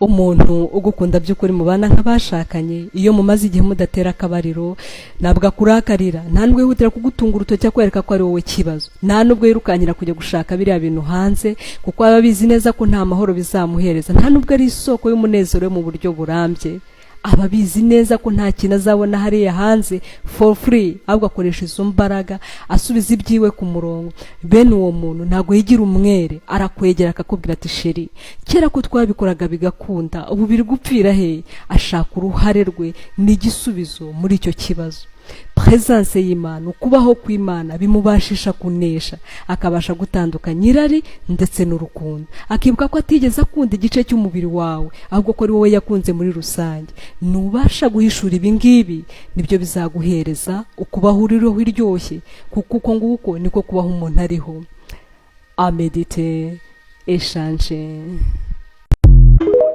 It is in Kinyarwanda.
Umuntu ugukunda by'ukuri mubana nk'abashakanye, iyo mumaze igihe mudatera akabariro, ntabwo akurakarira, nta nubwo yihutira kugutunga urutoki akwereka ko ari wowe kibazo, nta nubwo yirukankira kujya gushaka biriya bintu hanze, kuko aba abizi neza ko nta mahoro bizamuhereza, nta nubwo ari isoko y'umunezero we mu buryo burambye. Aba abizi neza ko nta kintu azabona hariya hanze for free, ahubwo akoresha izo mbaraga asubiza ibyiwe ku murongo. Bene uwo muntu ntabwo yigira umwere, arakwegera akakubwira ati: "Chéri, kera ko twabikoraga bigakunda, ubu biri gupfira he?" Ashaka uruhare rwe n'igisubizo muri icyo kibazo. Presence y'Imana, ukubaho kw'Imana, bimubashisha kunesha, akabasha gutandukanya irari ndetse n'urukundo, akibuka ko atigeze akunda igice cy'umubiri wawe, ahubwo ko ari wowe yakunze muri rusange. Nubasha guhishura ibi ngibi, nibyo bizaguhereza ukubaho uriho iryoshye, kuko uko nguko niko kubaho umuntu ariho. À méditer, échanger.